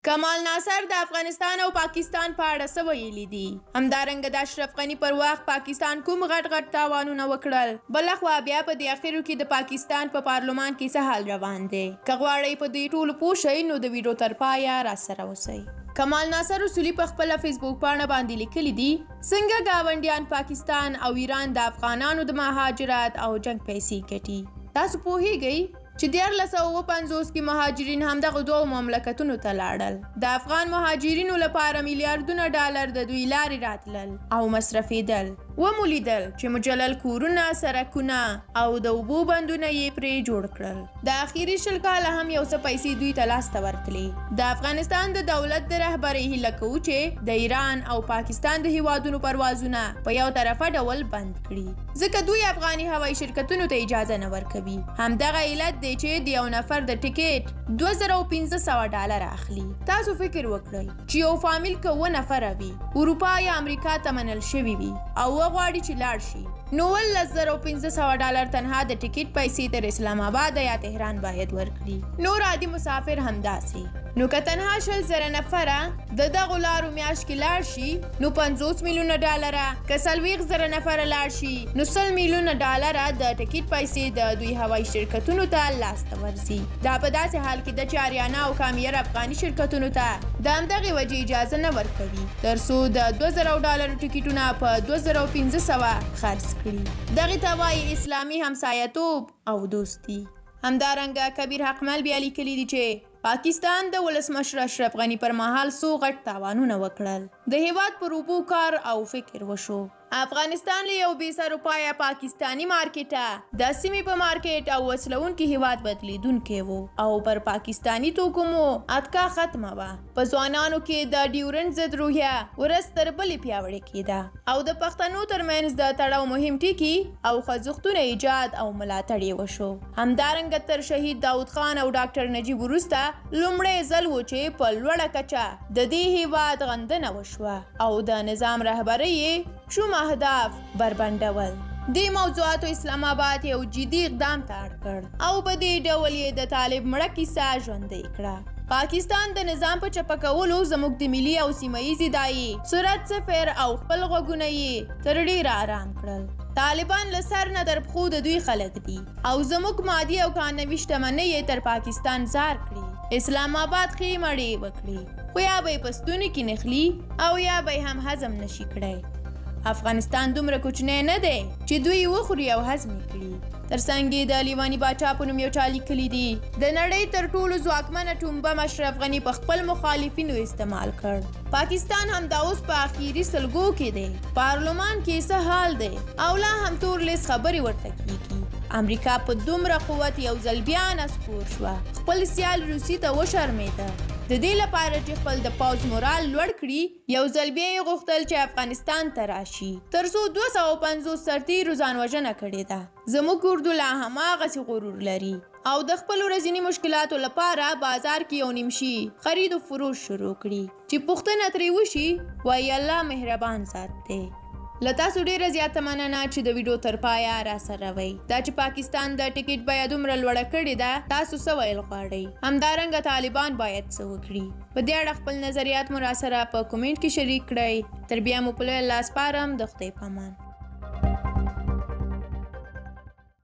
کمال ناصر د افغانستان او پاکستان په اړه څه ویلي دي؟ همدارنګه د اشرف غني پر وخت پاکستان کوم غټ غټ تاوانونه وکړل؟ بل خوا بیا په دې اخرو کې د پاکستان په پارلمان کې څه حال روان دی؟ که غواړئ په دې ټولو پوه شئ نو د ویډیو تر پایه راسره اوسئ. کمال ناصر اصولي په خپله فیسبوک پاڼه باندې لیکلي دي، څنګه ګاونډیان پاکستان او ایران د افغانانو د مهاجرت او جنګ پیسې ګټي؟ تاسو پوهیږئ؟ چې 1357 کې مهاجرین همدغو دوو مملکتونو ته لاړل. د افغان مهاجرینو لپاره میلیاردونه ډالر د دوی لارې راتلل او مصرفېدل. ومو لیدل چې مجلل کورونه، سرکونه او د اوبو بندونه یې پرې جوړ کړل. د اخیري 20 کاله هم یو څه پیسې دوی ته لاسته ورتلې. د افغانستان د دولت د رهبرۍ هیله کوو چې د ایران او پاکستان د هیوادونو پروازونه په یو طرفه ډول بند کړي، ځکه دوی افغاني هوایي شرکتونو ته اجازه نه ورکوي. همدغه علت دی چې د یو نفر د ټیکټ 2500 ډالر اخلي. تاسو فکر وکړئ چې یو فامیل که اووه نفره وي، اروپا یا امریکا ته منل شوي وي او وغواړي چې لاړ شي، نو 17,500 ډالر تنها د ټیکټ پیسې تر اسلام آباد یا تهران باید ورکړي. نور عادي مسافر همداسې. نو که تنها 20,000 نفره د دغو لارو میاشت کې لاړ شي نو 50 میلیونه ډالره، که 40,000 نفره لاړ شي نو 100 میلیونه ډالره د ټیکټ پیسې د دوی هوایي شرکتونو ته لاسته ورځي. دا په داسې حال کې ده چې آریانا او کامیر افغاني شرکتونو ته د همدغې وجې اجازه نه ورکوي تر څو د 2000 ډالرو ټیکټونه په 2500 خرڅ کړي. دغې ته وایي اسلامي همسایتوب او دوستي. همدارنګه کبیر حقمل بیا لیکلي دي چې پاکستان د ولسمشر اشرف غني پر مهال څو غټ تاوانونه وکړل. د هیواد پر اوبو کار او فکر وشو. افغانستان له یو بې سر و پایه پاکستاني مارکیټه د سیمې په مارکیټ او وصلونکي هیواد بدلیدونکی وو او پر پاکستاني توکو مو اتکا ختمه وه. په ځوانانو کې د ډیورنډ ضد روحیه ورځ تر بلې پیاوړې کیده او د پښتنو ترمنځ د تړاو مهم ټکي او خوځښتونه ایجاد او ملاتړ یې وشو. همدارنګه تر شهید داود خان او ډاکټر نجیب وروسته لومړی ځل و چې په لوړه کچه د دې هیواد غندنه وشوه او د نظام رهبرۍ یې شوم اهداف بربنډول. دې موضوعاتو اسلام آباد یو جدي اقدام ته اړ کړ او په دې ډول یې د طالب مړه کیسه ژوندۍ کړه. پاکستان د نظام په چپه کولو زموږ د ملي او سیمه ییزې دایې سرعت صفر او خپل غوږونه یې تر ډېره ارام کړل. طالبان له سر نه تر پښو د دوی خلک دي او زموږ مادي او کانوي شتمنۍ یې تر پاکستان ځار کړي. اسلام آباد ښې مړې وکړي، خو یا به یې په ستوني کې نښلي او یا به یې هم هضم نشي کړی. افغانستان دومره کوچنی نه دی چې دوی یې وخوري او هضم یې کړي. تر څنګ یې د لیواني باچا په نوم یو چا لیکلي دي، د نړۍ تر ټولو ځواکمنه ټومبه اشرف غني په خپل مخالفینو استعمال کړ. پاکستان همدا اوس په اخیري سلګو کې دی، پارلمان کې څه حال دی او لا هم تور لیست خبرې ورته کیږي. امریکا په دومره قوت یو ځل بیا نسکور شوه، خپل سیال روسي ته وشرمېده. د دې لپاره چې خپل د پوځ مورال لوړ کړي، یو ځل بیا یې غوښتل چې افغانستان ته راشي، تر څو 250 سرتیرو ځانوژنه کړې ده. زموږ اردو لا هماغسې غرور لري او د خپلو ورځني مشکلاتو لپاره بازار کې یو نیم شي خرید و فروش شروع کړي، چې پوښتنه ترې وشي وایي الله مهربان ذات دی. له تاسو ډیره زیاته مننه چې د ویډیو تر پایه راسره وئ. دا چې پاکستان د ټیکټ بیه دومره لوړه کړې ده، تاسو څه ویل غواړئ؟ همدارنګه طالبان باید څه وکړي؟ په دې اړه خپل نظریات مو راسره په کومنټ کې شریک کړئ. تر بیا مو په لوی الله سپارم، د خدای په امان.